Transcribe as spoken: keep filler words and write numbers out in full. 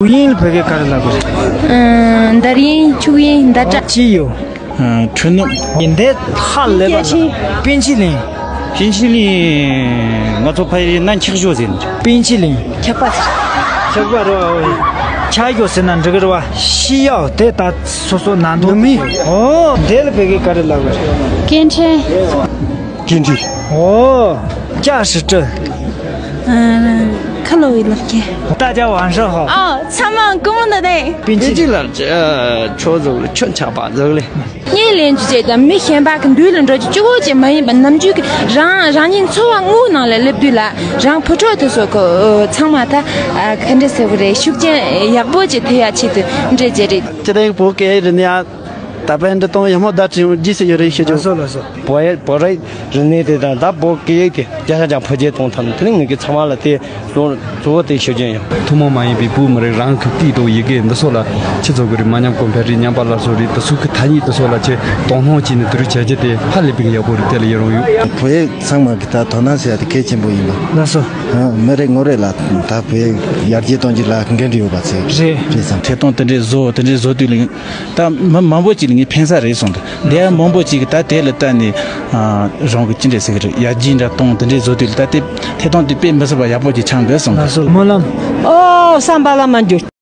དབྱིན་ལ་བོད་སྐད་ག་རེ་ལབ་དགོས་རེད། ཨ། འདར་དབྱིན། འཁྱུག་དབྱིན། འདར་སྐྲ། ཅི་ཡོད། ཨ། འཕྲུལ་སྣུམ། འདི་ཧ་ལས་པ། པིན་ཆི་ལིན། པིན་ཆི་ལིན། ང་ཚོ་ཕ་ཡུལ་ན་འཁྱག་ཞོ་ཟེར་ནི། པིན་ཆི་ལིན། འཁྱག་པ། འཁྱག་པ་རེད་བ། འཁྱག་ཞོ་ཟེར་ན་འགྲིག་གི་རེད་བ། ཤི་ཡའོ་དེ་ད་སོ་སོ་ན་མདོག་མི། ཨོ། འདི་ལ་བོད་སྐད་ག་རེ་ལབ་དགོས་རེད། སྐད་འཕྲིན། 电梯。 ཨོ། 驾驶证。 ཁ་ལོ་བའི་ལག་ཁྱེར། 大家晚上好。 ཨོ། ཚང་མ་སྐུ་མོ་ནི་དེ། པིན་ཆི་ལ། ཆོས་ཟོག་ལ་ཆོས་ཆགས་པ་ཟོག་ལ། བརྙན་ལེན་རྒྱུ་བཅས་དང་མི་གཞན་པ་གི་མདུན་ལ་འགྲོ་རྒྱུ་གཅིག་པོ་ཅིག་མ་ཡིན་པར། ནམ་རྒྱུན་གྱི་རང་རང་ཉིད་འཚོ་བ་དངོས་ནང་ལ་སླེབས་དུས་ལ། རང་བུ་ཕྲུག་དེ་ཚོ་གི་ཚང་མ་ད་ག་འདྲ་ཟེར་བ་རེད། ཤུགས་རྐྱེན་ཡག་པོ་ཅིག་ཐེབས་ཡ་ཆེད་དུ་འདྲ་བྱས་རེད། ཅི་ལྟར་བོད་སྐད་རིག་གནས། ད་དཔེ་འདི་གཏོང་ཡག་མོ་ད་ཅིང་རྗེས་སུ་ཡི་རང་ཞུ་རྒྱུ། ལགས་སོ་ལགས་སོ། བོད་ཡིག་བོད་རིག་རིག་གནས་དེ་དང་ད་བོད་སྐད་ཡིག་དེ་བརྒྱ་ཆ་བརྒྱ་འཕེལ་རྒྱས་གཏོང་ཐབས་ནི་དེ་ནི་ངེད་ཀྱི་ཚང་མ་ལ་དེ་གཙོ་གཙོ་བོ་དེ་ཞུ་རྒྱུ་ཡིན། ཐུན་མོང་མ་ཡིན་པའི་བོད་མི་རིགས་རང་གི་སྐད་དང་ཡི་གེ་འདི་ཚོ་ལ་ཆེད་འཛུགས་ཀྱི་རིགས། མ་ཉམས་གོང་འཕེལ་རེད། ཉམས་པ་སླར་གསོ་རེད། དེ་ཚོ་གི་ཐ་སྙད་དེ་ཚོ་ལ་ཆེད་དོ་སྣང་བྱས་ནས་དེ་རིགས་བྱས་རྒྱུ་དེ་ཧ་ལས་པའི་ཡག་པོ་རེད། དེ་ལ་ཡི་རང་ཡོད། བོད་ཡིག་ཚང་མ་གི་ད་དོ་སྣང་བྱེད་ཡ་དེ་གལ་ཆེན་པོ་ཡིན་པ། ལགས་སོ། ཧ། མི་རེ་ངོ་རེ་ལ་ད་བོད་ཡིག་ཡར་རྒྱས་གཏོང་རྒྱུ་ལ་འགན་འཁྲི་ཡོད་པ་ཚོས། རེད། རེད་བསམ། ཐད་གཏོང་དེ་འདྲས་བཟོ། དེ་འདྲས་བཟོ་དུས་ལ། ད་མི་མང་པོ་ཅིག་ལ་ངས་ཕན་ས་རེད་གསུངས་འདུག་དེ་ཡང་མང་པོ་ཅིག་གིས་ད་དེ་ལ་ལྟ་ནས། ཨ། རང་གི་ཅི་འདྲ་ཟེར་གི་རེད། ཡར་རྒྱས་འདྲ་གཏོང་། དེ་འདྲས་བཟོ་དུས་ལ་ད་དེ་ཐད་གཏོང་དེ་དཔེ་མི་སྲིད་པ་ཡག་པོ་ཅིག་ཆགས་འདུག་གསུངས་འདུག་སྨོན་ལམ། ཨོ། བསམ་པ་ལ་མ་འགྱུར།